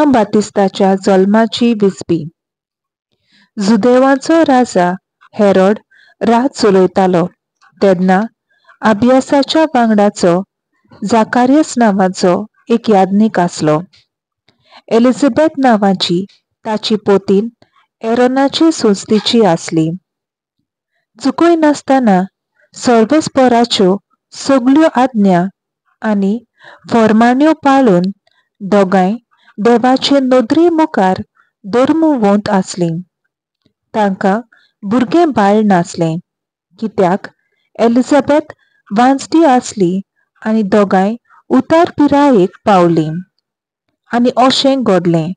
जुवांव बातिस्ताच्या जल्माची विसबी. जुदेवांचो राजा Herod राज चलयतालो तेन्ना अबियासाच्या वांगडाचो Zacharias नांवाचो एक याज्ञीक आसलो. एलिझाबेथ नांवाची ताची पोतीन एरोनाचे संस्थेची आसली. चुकयनासतना सर्वेस्पराच्यो सगल्यो आज्ञा आनी फर्माण्यो पाळून दोगांय देवाचे नदरे मुखार धर्मवंत आसलीं. तांकां भुरगें बाळ नासलें, कित्याक एलिझाबेथ वांजटी आसली आनी दोगांय उतार पिरायेक पावलीं. आनी अशें घडलें,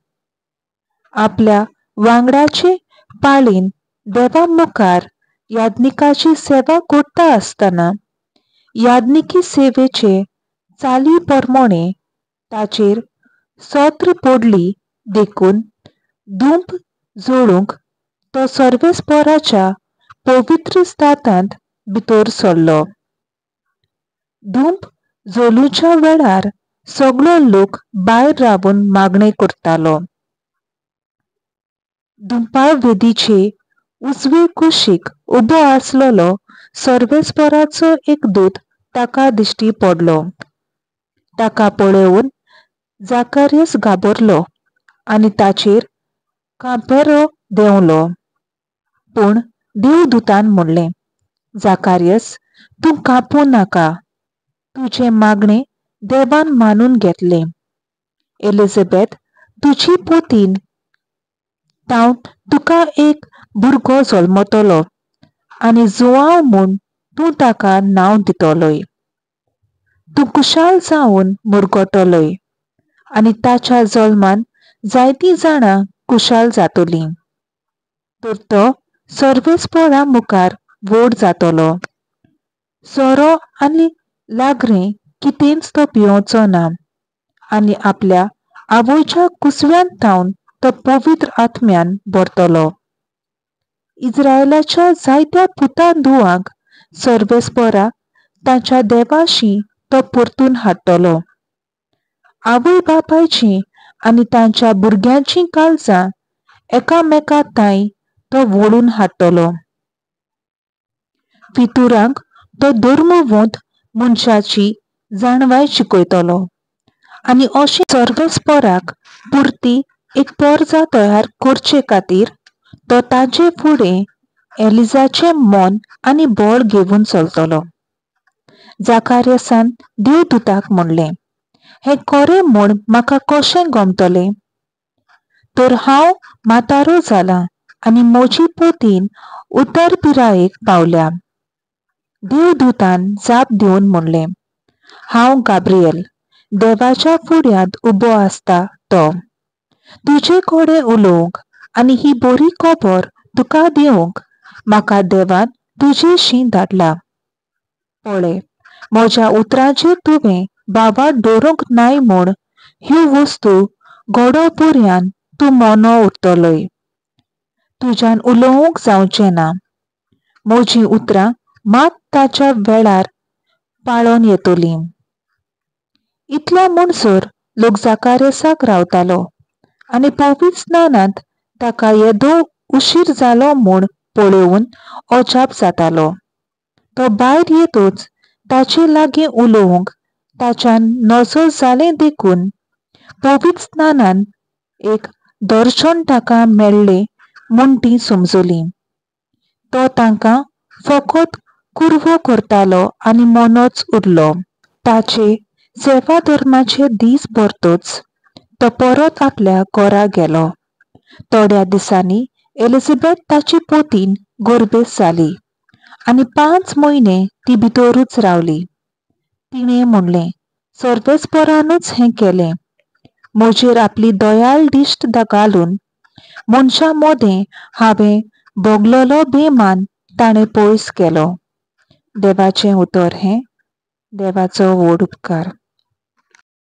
आपल्या वांगडाचे पाळीन देवा मुखार याज्ञिकाची सेवा करता आसतना याज्ञिकी सेवेचे चाली प्रमाणें ताचेर सत्र पडली देखून धूप जळूंक तो सर्वेस्पराच्या पवित्र स्थानांत भितर सरलो. धूप जळूच्या वेळार सगळो लोक भायर रावन मागणें करतालो. धुंपा वेदीचे उजवे कुशीक उबो आसलेलो सर्वेस्पराचो एक दूत ताका दिश्टी पडलो. ताका पळोवन जाकारियस घाबरलो आनी ताचेर कांपेरो देंवलो. पूण देवदूतान म्हणलें, जाकारियस, तूं कांपूं नाका. तुजें मागणें देवान मानून घेतलें. एलिझाबेथ तुजी पोतीन तावन तुका एक भुरगो जल्मतलो आनी जुवांव म्हूण तूं ताका नांव दितलोय. तूं खुशाल जावन मुरगटलोय आनी ताच्या जल्मान जायतीं जाणां खुशाल जातलीं. तर तो सर्वेस्परा मुखार व्हड जातलो. सोरो आनी लागरें कितेंच तो पियोवचो ना आनी आपल्या आवयच्या कुसव्यांत थावन तो पवित्र आत्म्यान भरतलो. इस्रायलाच्या जायत्या पुतां धुवांक सर्वेस्परा ताच्या देवाशी तो परतून हाडटलो. आवय बापायची आनी तांच्या भुरग्यांचीं काळजां एकामेका थांय तो वळून हाडटलो. फितुरांक तो धर्मवंत मनशाची जाणवाय शिकयतलो आनी अशें सर्वेस्पराक पुरती एक पोरजा तयार करचे खातीर तो ताचे फुडें एलिजाचें मन आनी बळ घेवन चलतलो. जाकारियसान देवदूताक म्हणलें, हें खरें म्हूण म्हाका कशें गमतलें? तर हांव म्हातारो जालां आनी म्हजी पोतीन उतर पिरायेक पावल्या. देवदूतान जाप दिवन म्हणलें, हांव गाब्रिएल, देवाच्या फुड्यांत उबो आसता तो. तुजे कडेन उलोवंक आनी ही बरी खबर तुका दिवंक म्हाका देवान तुजेशी धाडला. पळय, म्हज्या उतरांचेर तुवें भावार्थ दवरूंक नाय म्हूण ह्यो वस्तू घडो पर्यान तूं मोनो उरतलोय. तुज्यान उलोवंक जावचें ना. म्हजीं उतरां मात ताच्या वेळार पाळोन येतलीं. इतलो म्हणसर लोक जाकारियसाक रावतालो आनी पवित्र स्नानांत ताका येदो उशीर जालो म्हूण पळोवन अजाप जातालो. तो भायर येतच ताचे लागीं उलोवंक ताच्यान नजो जालें देखून पवित्र स्नानान एक दर्शन ताका मेळ्ळें म्हूण तीं समजलीं. तो तांकां फकत कुरवो करतालो आनी मोनोच उरलो. ताचे सेवा धर्माचे दीस भरतच तो परत आपल्या घरा गेलो. थोड्या दिसांनी एलिझाबेथ ताची पोतीन गर्भेस्त जाली आनी 5 म्हयने ती भितरूच रावली. तिणें म्हणलें, सर्वेस्परानूच हें केलें. म्हजेर आपली दयाळ दिश्ट घालून मनशां मदें हांवें भोगलेलो बेमान ताणें पयस केलो. देवाचें उतर हें. देवाचो व्हड उपकार.